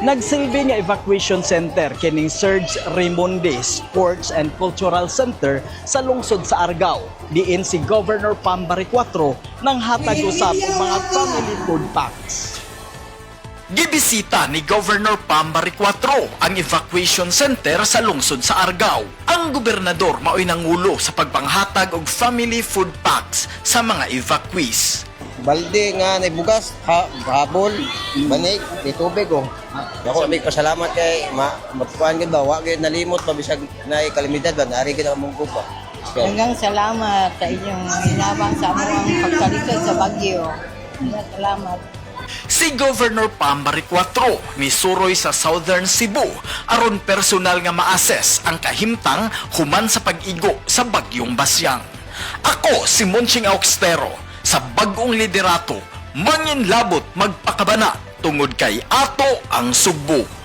Nagsilbi nga evacuation center kining Serge Raymundi Sports and Cultural Center sa lungsod sa Argao. Diin si Governor Pam Baricuatro nang hatag usab og mga family food packs. Gibisita ni Governor Pam Baricuatro ang evacuation center sa lungsod sa Argao. Ang gobernador mao'y nangulo sa pagpanghatag og family food packs sa mga evacuees. Balde nga nay bugas, ha, habol, banig, di tubig oh. Ako may pasalamat kay ma matukuan gid ba wa gid nalimot pa bisag nay kalamidad ba nari gid ang mong pa. Hanggang salamat sa inyong hinabang sa among pagkalisod sa bagyo. Salamat. Si Governor Pam Baricuatro nisuroy sa Southern Cebu aron personal nga ma-assess ang kahimtang human sa pag-igo sa bagyong Basyang. Ako si Monching Augstero sa bag-ong liderato, manginlabot magpakabana tungod kay ato ang Sugbo.